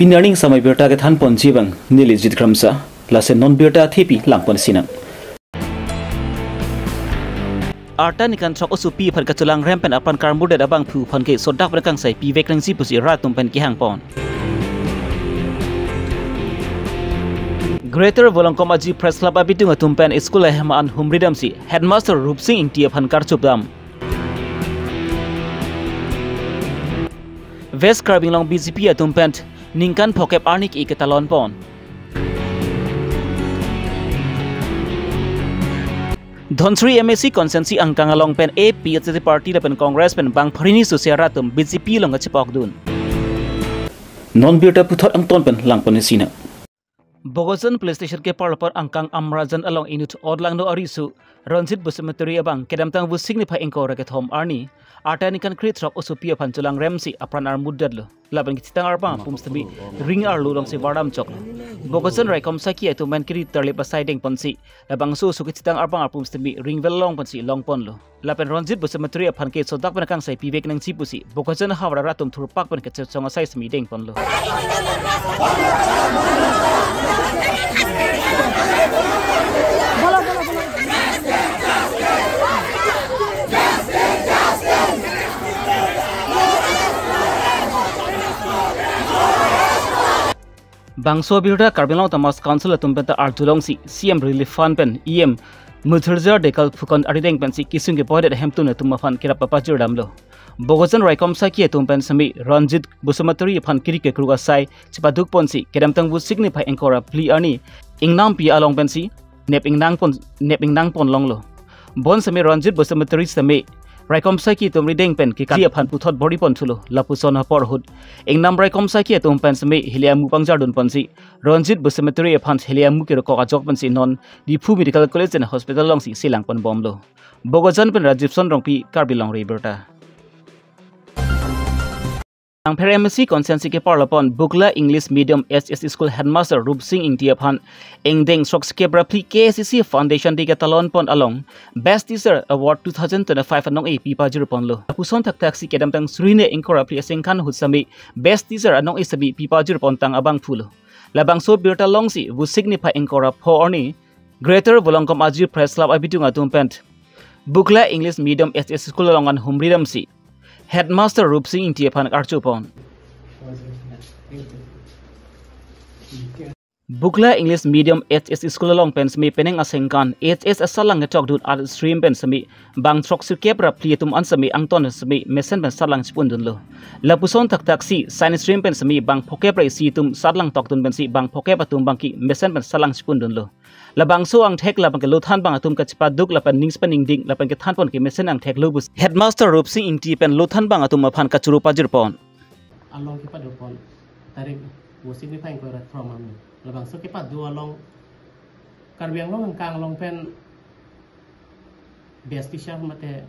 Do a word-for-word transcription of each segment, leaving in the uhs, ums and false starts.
Pini arni samai birta kethan ponji abang neli Jit Kramsa, lason non birta thepi lang ponsinang. Arta ningkan throk osopi aphan kachelang rem pen apran karmurdet abangphu aphan ke sodak pen kangsai pivek nangji pusi rat atum pen kehang pon. Greater Volongkom Aji Press Club abidung atum pen school ahem an humri damsi Headmaster Rupsing Ingti aphan karchup dam. West Karbi Anglong B J P atum pen ningkan phokep arni ke-ik ketalon pon. Dhansiri M A C constituency angkang along pen A P H L C party lapen Congress pen bang phrini susia rat atum B J P along kachepokdun. Non birta puthot angton pen lang ponsinang. Bokajan Police Station keparlo pen angkang Amrajan along inut Odlangno ariso Ranjit Basumatary abang kedamtang Vosik niphai ingkoi ra kethom arni arta ningkan krethrok osopi aphan chelang remsi apran armuddetlo. Lapen kethitang arbang apum sitame ring arlo alongsi vardam choklo. Bokajan raikom saki atum pen kiri tarlip asai deng ponsi labangso oso kethitang arbang apum sitame ring vel long ponsi long ponlo. Lapen Ranjit Basumatary aphan ke sodak pen kangsai pivek nangji pusi Bokajan havar arat atum thurpak pen kachesong asai sitame deng ponlo. Bangso abirta Karbi Anglong Autonomous Council atum pen ta arjulongsi C M Relief Fund pen E M Murtuliar Dhekial Phukan arideng pensi kesung kepoidet ahemtun atum aphan kerap papajir damlo. Bokajan raikom saki atum pen sitame Ranjit Basumatary aphan kiri kekruk asai chepaduk ponsi kedamtang Vosik niphai ingkoi ra phli arni ingnampi along pensi nep ingnang pon, nep ingnang pon longlo. Bonsitame Ranjit Basumatary sitame raikom saki atum arideng pen kekali aphan puthot bor-i pon thulo. Lapuson apor ahut ingnam raikom saki atum pen sitame heli amu pangjardun ponsi Ranjit Basumatary aphan heli amu kerokok ajok pensi non Diphu Medical College and Hospital alongsi selang pon bomlo. Bokajan pen Rajiv Son Rongpi, Karbi Longri Abirta. Langpher M A C constituency keparlo pen Bukla English Medium H S School headmaster Rupsing Ingti aphan ingdeng throksikep ra phli K S A C Foundation Day ketalon pon along Best Teacher Award two thousand twenty-five anong-e pipajir ponlo. Lapuson thakthak si kedamtang suri hini ingkoi ra phli asengkan ahut sitame Best Teacher anong-e sitame pipajir pontang abangphulo. Labangso birta longsi Vosik niphai ingkoi ra pho arni Greater Volongkom Aji Press Club abidung atum pen Bukla English Medium H S School along an humri damsi Headmaster Rupsing Ingti aphan archupon. Bukla English Medium H S School along pen sitame penang asengkan H S asatlang ketokdun art stream pen sitame bang throksikep ra phli atum an sitame angton sitame mesen pen satlang chepundunlo. Lapuson thakthak si science stream pen sitame bang phokep ra isi atum satlang tokdun pensi bang phokep atum abangke mesen pen satlang chepundunlo. Labangso angthek labang ke lothan abang atum kachepaduk lapen ningspen ningding lapen kethan pon ke mesen angthek lo pusi Headmaster Rupsing Ingti pen lothan abang atum aphan kachoro pajir pon. Along kepado pon tarik Vosik niphai ingkoi ra throksi arni. Labangso kepado along Karbi Anglong angkang along pen best teacher mate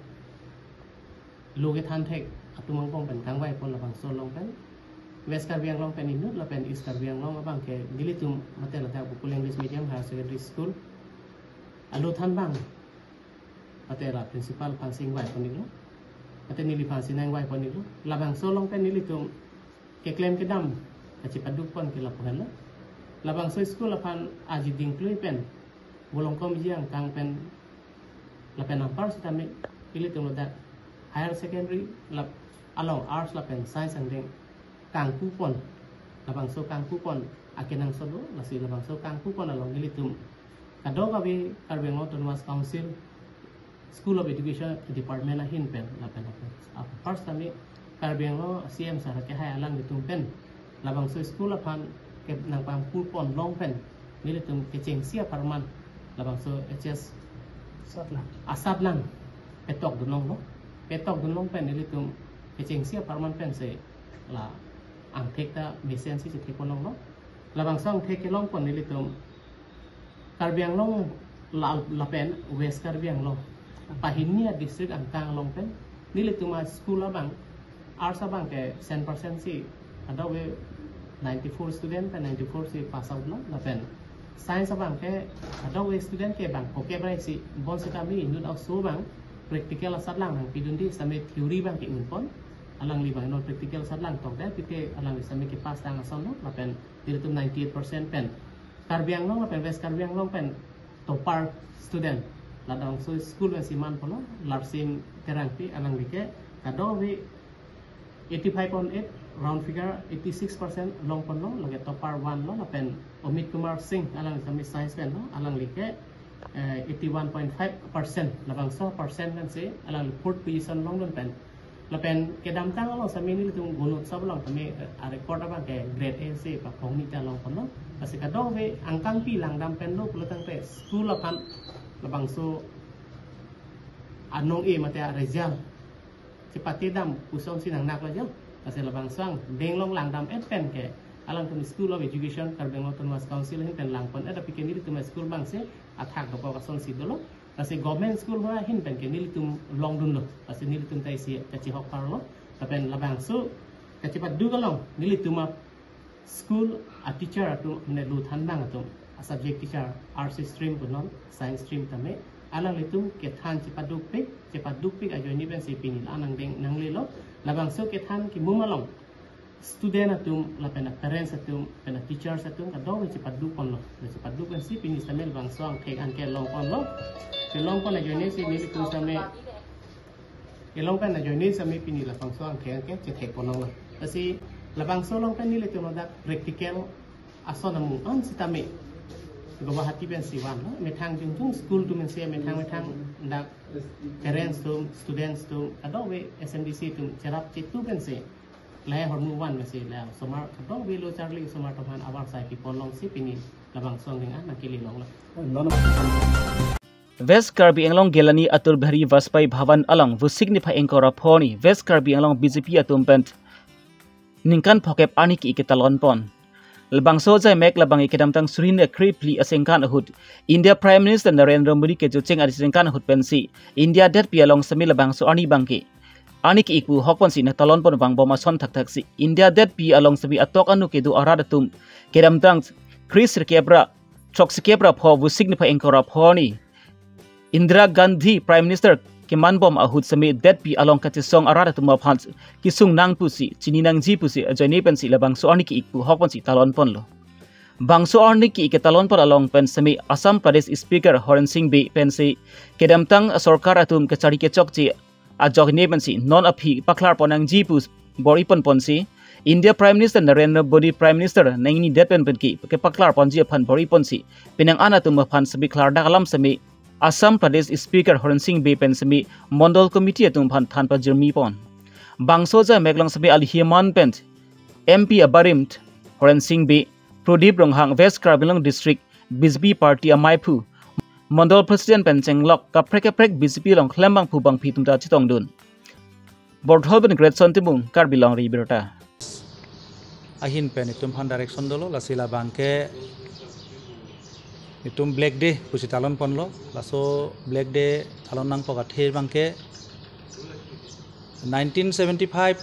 lo kethan thek atum angbong pen kangvai pon labangso along pen West Karbi Anglong pen inut lapen East Karbi Anglong abang ke nelitum mate ladak Bukla English Medium Higher Secondary School alothan abang mate la principal aphan si ingvai pon-iklo, mate neliphan si nangvai pon-iklo. Labangso along pen nelitum keklem kedam kachepaduk pon ke lapu henlo. Labangso school aphan aji dingklui pen Volongkom Aji angkang pen lapen anpar sitame ilitum ladak higher secondary lap along arts lapen science angdeng kangpu pon, labangso kangpu pon akenangsot do. Lasi labangso kangpu pon along ilitum kadokave Karbi Anglong Autonomous Council School of Education Department ahin pen lapen lapen. Ap-, first kami Karbi Anglong C M sir kehai alanglitum pen labangso school aphan ke nangpangpu pon long pen nelitum kechengsi apharman labangso H S satlang asatlang petokdun longlo. Petokdun long pen nelitum kechengsi apharman pensi la angthek ta mesensi chethek pon longlo. Labangso angthek kelong pon nelitum Karbi Anglong la-, lapen West Karbi Anglong pahini a-district angkang along pen nelitum a-school abang arts abang ke cent percent si kadokave ninety-four student pen ninety-four si pass out lo, lapen science abang ke kadokave student ke bang phokep ra isi, bonsitame inut aso abang practical asatlang nangpidunde sitame theory abang ke un pon. Alangli abang non practical sat lang tokdet, pite alangli sami ke pass tang ason lo, lapen nelitum ninety-eight percent pen Karbi Anglong lapen West Karbi Anglong pen topper student labangso school pensi manponlo. Larsim Terangpi, alangli ke kadokave eighty-five point eight, round figure eighty-six percent longponlo, lake topper one lo, lapen Amit Kumar Singh, alangli sami science pen lo, alangli ke eh, eighty-one point five percent, labangso percent pensi alangli fourth position longdun pen. Lapen kedamtang along sami nelitum Gunotsav along tame, eh, a-record abang ke grade A si paphongni ta longponlo. Lasi kadokave angkangpi langdam pen lo pulo tangte school aphan labangso anong-e mate a-result chepatedam pu asonsi nangnak lo jo. Lasi labangso angdeng along langdam-et pen ke alangtum School of Education Karbi Anglong Autonomous Council ahin pen langpon-et aphi ke nelitum school abangsi athak dokok asonsi dolo. Lasi government school ahut ahin pen ke nelitum longdunlo. Lasi nelitum ta isi kachehok parlo. Lapen labangso kachepaduk along nelitum a-school a-teacher atum, ne luthan abang atum, a-subject teacher, arts stream punon, science stream tame, alanglitum kethan chepadukpik, chepadukpik ajoine pensi pini la angdeng nanglelo. Labangso kethan kimum along student atum lapen a-parents atum pen a-teachers atum kadokave chepadukponlo. Chepaduk pensi pini sami labangso angthek an kelongponlo. Kelongpon ajoine si nelitum sami, kelongpon ajoine sami pini labangso angthek an ke chethekponlonglo. Lasi labangso along pen nelitum ladak practical ason amung an sitame Guwahati pensi vanlo. Methang jongjong school atum pensi, methang methang dak parents atum, students atum, kadokave S M D C atum cherap chetu pensi lahai ahormu van pensi la osomar kadokave lo charli osomar atum aphan avarsai piponlongsi pini labangso angdeng an nangkelelonglo. West Karbi Anglong Gilani Atal Bihari Vajpayee Bhavan along Vosik niphai ingkoi ra pho arni West Karbi Anglong B J P atum pen ningkan phokep arni ke-ik ketalonpon. Labangso ajaimek labang kedamtang suri hini kre phli aningkan ahut India Prime Minister Narendra Modi kejutcheng aningkan ahut pensi India detpi along sami labangso arni abang ke arni ke-ik pu ahokponsi nangtalonpon vangbom ason thakthaksi India detpi along sami atok anu kedo arat atum kedamtang kre sirkep ra throksi kep ra pho Vosik niphai ingkoi ra pho arni Indira Gandhi Prime Minister kemanbom ahut sami detpi along kachesong arat atum aphan kesung nang pusi, chini nangji pusi ajoine pensi labangso arni ke-ik pu ahokponsi talonponlo. Bangso arni ke-ik ketalonpon along pen sami Assam Pradesh Speaker Horen Sing Bey pensi kedamtang sorkar atum kachari kechokche ajoine pensi non aphi paklarpon nangji pu bor-iponponsi India Prime Minister Narendra Modi Prime Minister nangni det pen penke kepaklarponji aphan bor-iponsi penang an atum aphan sami klardak alam sami Assam Pradesh Speaker Horen Sing Bey pen sami Mondol Committee atum aphan than pajirmipon. Bangso ajaimek along sami alihiman pen M P abarim Horen Sing Bey, Pradip Ronghang, West Karbi Anglong District B J P Party amaiphu, Mondol President pen chenglok kaprek kaprek B J P along klembangphu bangpi atum ta chetongdun. Borthol pen Greatson Timung, Karbi Longri Abirta. Ahin pen itum aphan direction dolo, lasi labang ke itum Black Day pusi talonponlo, laso Black Day talon nangpo kathe abang ke nineteen seventy-five,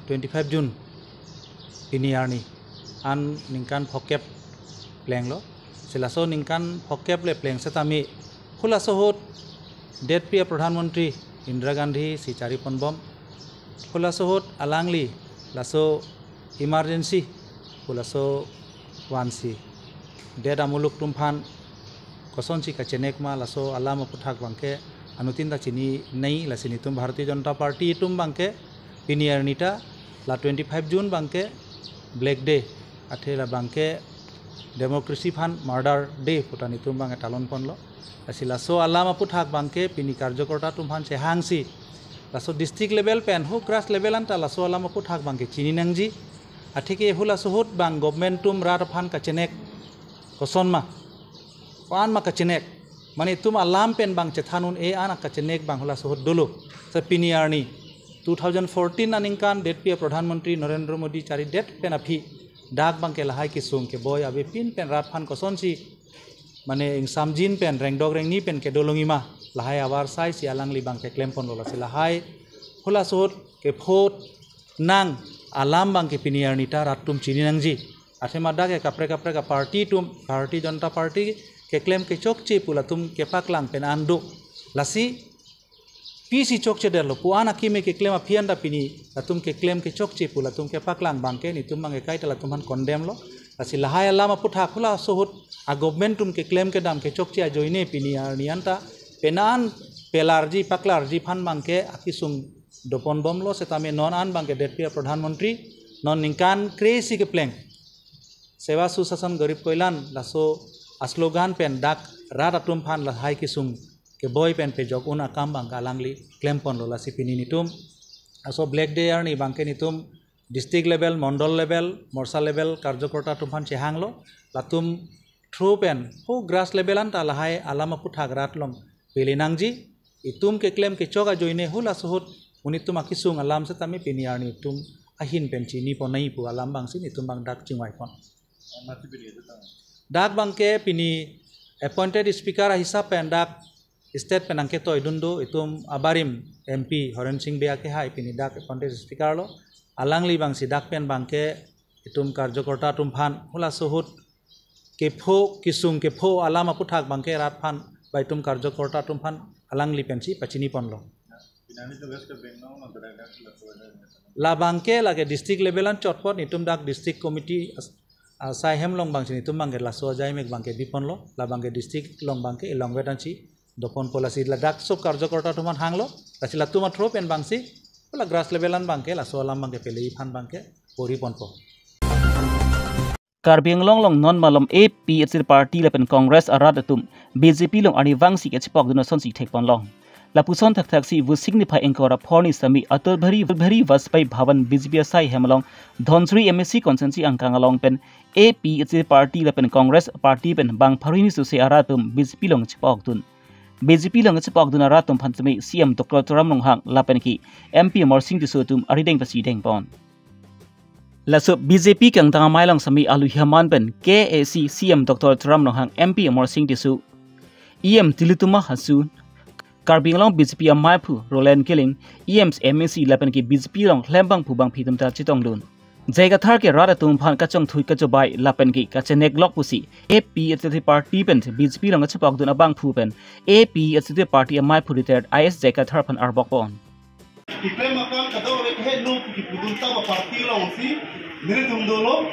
twenty-five June pini arni an ningkan phokep plenglo. Si laso ningkan phokep le pleng setame halaso ahut detpi a-Pradhan Mantri Indira Gandhi si chariponbom. Halaso ahut alangli laso emergency halaso vansi det amuluk atum aphan kosonsi kachenek ma laso alam aphuthak abang ke anuttin ta chinine, lasi netum Bharatiya Janata Party atum abang ke pini arni ta la twenty-five June abang ke Black Day, athe labang ke democracy aphan murder day pu ta netum abang ke talonponlo. Lasi laso alam aphuthak abang ke pini karjokorta atum aphan chehangsi laso district level pen ho grass level anta laso alam aphuthak abang ke chini nangji. Athe ke halaso ahut abang government atum rat aphan kachenek koson ma, ko-an ma kachenek, mane itum alam pen abang chethan un-e an akachenek abang halaso ahut dolo. Si pini arni two thousand fourteen aningkan detpi a-Pradhan Mantri Narendra Modi charidet pen aphi dak abang ke lahai kesung keboi avepin pen rat aphan kosonsi mane ingsamjin pen rengdok rengni pen kedolongji ma, lahai avarsai si alangli abang ke klemponlo. Lasi lahai halaso ahut kepho nang alam abang ke pini arni ta rat atum chini nangji. Athema dak ke kaprek kaprek a-party atum, Bharatiya Janata Party keklem kechokche pu latum kepaklang pen an do. Lasi pisi chokchedetlo pu an akeme keklem aphi anta pini latum keklem kechokche pu latum kepaklang abangke netum abangke kaita latum aphan condemn lo. Lasi lahai alam aputhak hula ahut a-government atum keklem kedam kechokche ajoine pini arni anta penan pelarji paklarji aphan abangke akesung doponbomlo setame non an abangke det pi a-Pradhan Mantri non ningkan kre-isi kepleng Seva Sushasan Garib Kalyan laso a-slogan pen dak rat atum aphan lahai kesung keboi pen pejok un akam abangke alangli klemponlo. Lasi pini netum laso Black Day arni abangke netum district level, mondol level, morcha level karjokorta atum aphan chehanglo. Latum through pen ho grass level anta lahai alam aputhak rat along pele nangji. Itum keklem kechok ajoine hula ahut monit atum akesung alam setame pini arni itum ahin pen chinipon nangji pu alam abangsi netum abang dak chingvaipon. Dak abangke pini appointed speaker ahisap pen dak state pen nangketoidun do itum abarim M P Horen Sing Bey akehai pini dak appointed speaker lo. Alangli abangsi dak pen abangke itum karjokorta atum aphan hula ahut kepho kesung kepho alam aputhak abangke rat aphan ba itum karjokorta atum aphan alangli pensi pachiniponlo. Labangke lake district level anchot apot netum dak district committee as-, asai hem along abangsi netum abangke laso ajai mek abangke biponlo. Labangke district along abangke elong vetansi doponpo. Lasi ladak sob karjokorta atum aphan hanglo. Lasi latum a-through pen abangsi la grass level an abangke laso alam abangke pele aphan abangke poriponpo. Karbi Anglong along non malom A P H L C party lapen Congress arat atum B J P along arnivang si kachepokdun asonsi thekponlong. Lapuson thakthaksi Vosik niphai ingkoi ra pho arni sitame Atal Bihari, Bihari Vajpayee Bhavan B J P asai hem along Dhansiri M A C constituency angkang along pen A P H L C party lapen Congress party pen bang pharo hini sose arat atum B J P along chepokdun. B J P along chepokdun arat atum aphan sitame C M Doctor Tuliram Ronghang lapen ke M P Amarsing Tisso atum arideng pasi dengpon. Laso B J P kangtang amei along sitame alu hiaman pen K A A C C M Doctor Tuliram Ronghang, M P Amarsing Tisso, E M Tilottama Hasu, Karbi Anglong B J P amaiphu Roland Killing, E M C, M A C lapen ke B J P along klembangphu bangphi atum ta chetongdun. J I Kathar ke rat atum aphan kachongthui kachobai lapen ke kacheneklok pusi A P H L C party pen B J P along kachepokdun abangphu pen A P H L C party amaiphu retired I A S J I Kathar aphan arbokpon. Keklem akam kadokave keheno pu kepudun ta ba party alongsi nelitum dolo.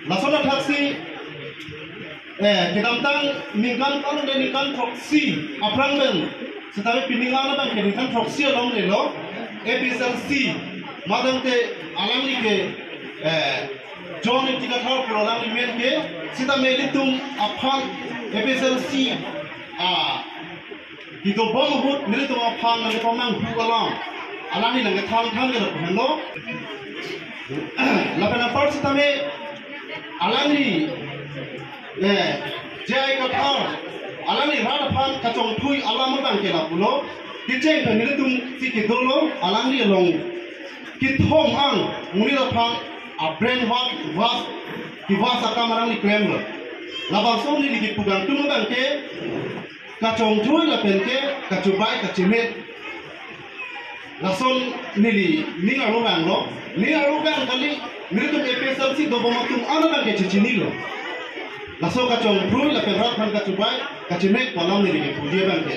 Lason athaksi, eh, kedamtang ningkan pharo de ningkan throksi aphrang pen sitame pini ningkan abangke ningkan throksi along lelo A P H L C madang te alangli ke, eh, John Ingti Kathar pu alangli men ke sitame ilitum aphan A P H L C, ah, kedobom ahut nelitum aphan nangketong nanghu alam alangli nangkethan than ke lapu henlo. Lapen apar sitame alangli, eh, J I Kathar alangli rat aphan kachongthui alam abangke lapulo. Kecheng pen nelitum si kedolo alangli along kethom an monit aphan a-brain wash, wash, kewash akam alangli klemlo. Labangso neli kepu kangtung abangke kachongthui lapen ke kachobai kachemek. Lason neli ning arlo vanglo, ning arlo vang kali, nelitum A P H L C dobom atum an abangke chechinilo. Laso kachongthui lapen rat aphan kachobai kachemek pu alam neli kepu abangke.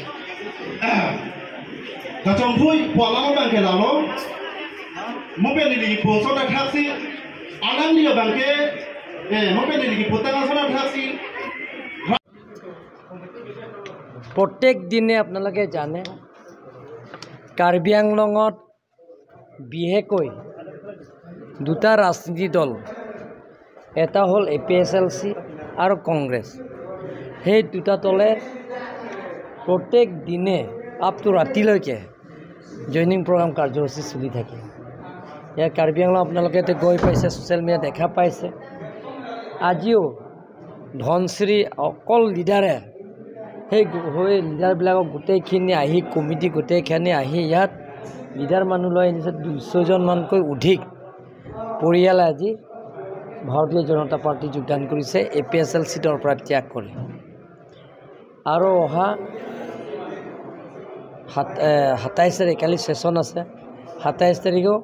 Kachongthui pu alam abangke lalo, mo pen neli kepu ason athaksi, alangli abangke, eh, mo pen neli kepu tang ason athaksi, প্ৰত্যেক দিনে আপোনালোকে জানে, কাৰ্বি আংলঙত বিশেষকৈ দুটা ৰাজনীতি দল, এটা হ'ল এ পি এইচ এল চি আৰু কংগ্ৰেছ। সেই দুটা দলে প্ৰত্যেক দিনে আপ টু ৰাতিলৈকে জইনিং প্ৰগ্ৰাম কাৰ্যসূচী চলি থাকে। ইয়াৰ কাৰ্বি আংলং আপোনালোকে এতিয়া গৈ পাইছে, ছ'চিয়েল মিডিয়া দেখা পাইছে। আজিও ধনশিৰি অকল লিডাৰে, সেই গো-, সেই লিডাৰবিলাকক গোটেইখিনি আহি, কমিটি গোটেইখিনি আহি ইয়াত লিডাৰ মানুহ লৈ আনিছে। দুইশজনমানকৈ অধিক পৰিয়ালে আজি ভাৰতীয় জনতা পাৰ্টি যোগদান কৰিছে, এ পি এইচ এল চি দলৰ পৰা ত্যাগ কৰি। আৰু অহা সাত-, এ, সাতাইছ তাৰিখ, কালি ছেছন আছে, সাতাইছ তাৰিখেও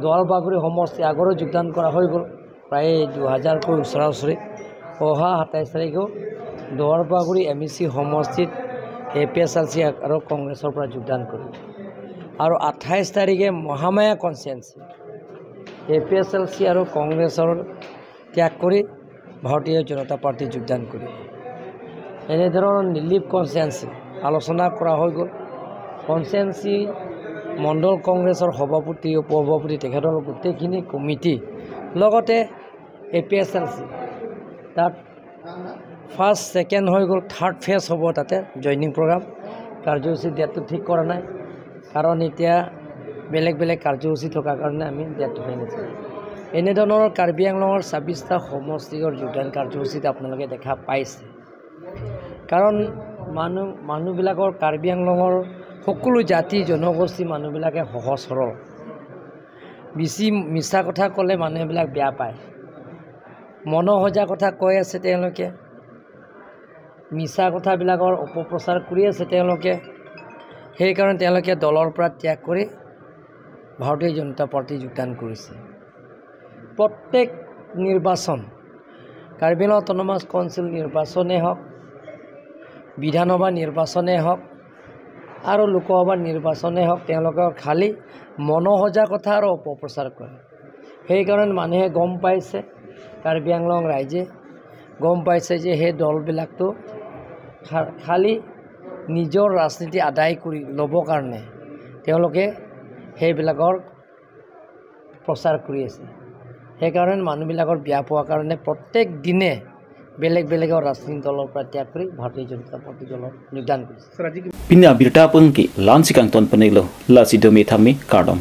দুৱাৰবাগুৰি সমষ্টি আগৰো যোগদান কৰা হৈ গ'ল, প্ৰায় দুহাজাৰকৈ ওচৰা ওচৰি। অহা সাতাইছ তাৰিখেও দুৱাৰবাগুৰি এম ই চি সমষ্টিত এ পি এইচ এল চি আৰু কংগ্ৰেছৰ পৰা যোগদান কৰি আৰু আঠাইছ তাৰিখে Mahamaya constituency A P H L C আৰু কংগ্ৰেছৰ ত্যাগ কৰি ভাৰতীয় জনতা পাৰ্টিত যোগদান কৰিব। এনেধৰণৰ নিলিপ কনষ্টিটুৱেঞ্চি আলোচনা কৰা হৈ গ'ল। কনষ্টিটুৱেঞ্চি মণ্ডল কংগ্ৰেছৰ সভাপতি, উপ সভাপতি, তেখেতৰ গোটেইখিনি কমিটি, লগতে এ পি এইচ এল চি তাত ফাৰ্ষ্ট, ছেকেণ্ড হৈ গ'ল, থাৰ্ড ফেজ হ'ব তাতে জইনিং প্ৰগ্ৰাম। কাৰ্যসূচী ডেটটো ঠিক কৰা নাই, কাৰণ এতিয়া বেলেগ বেলেগ কাৰ্যসূচী থকাৰ কাৰণে আমি ডেটটো ফাইনেল। এনেধৰণৰ কাৰ্বি আংলঙৰ ছাব্বিছটা সমষ্টিৰ যোগদান কাৰ্যসূচীত আপোনালোকে দেখা পাইছে। কাৰণ মানুহ, মানুহবিলাকৰ, কাৰ্বি আংলঙৰ সকলো জাতি জনগোষ্ঠী মানুহবিলাকে সহজ সৰল। বেছি মিছা কথা ক'লে মানুহ এইবিলাক বেয়া পায়। মনৰ সজা কথা কৈ আছে তেওঁলোকে, মিছা কথাবিলাকৰ অপপ্ৰচাৰ কৰি আছে তেওঁলোকে। সেইকাৰণে তেওঁলোকে দলৰ পৰা ত্যাগ কৰি ভাৰতীয় জনতা পাৰ্টি যোগদান কৰিছে। প্ৰত্যেক নিৰ্বাচন, কাৰ্বি আংলং অট'নমাছ কাউন্সিল নিৰ্বাচনে হওক, বিধানসভা নিৰ্বাচনে হওক আৰু লোকসভা নিৰ্বাচনে হওক, তেওঁলোকৰ খালী মনৰ সজা কথা আৰু অপপ্ৰচাৰ কৰে। সেইকাৰণে মানুহে গম পাইছে, কাৰ্বি আংলং ৰাইজে গম পাইছে যে সেই দলবিলাকতো খা-, খালী নিজৰ ৰাজনীতি আদায় কৰি ল'বৰ কাৰণে তেওঁলোকে সেইবিলাকৰ প্ৰচাৰ কৰি আছে। সেইকাৰণে মানুহবিলাকৰ বেয়া পোৱাৰ কাৰণে প্ৰত্যেক দিনে বেলেগ বেলেগৰ ৰাজনৈতিক দলৰ পৰা ত্যাগ কৰি ভাৰতীয় জনতা পাৰ্টি দলত যোগদান কৰিছে। Pini abirta pengki lansi kangton penilo, lasi domi thami kardom.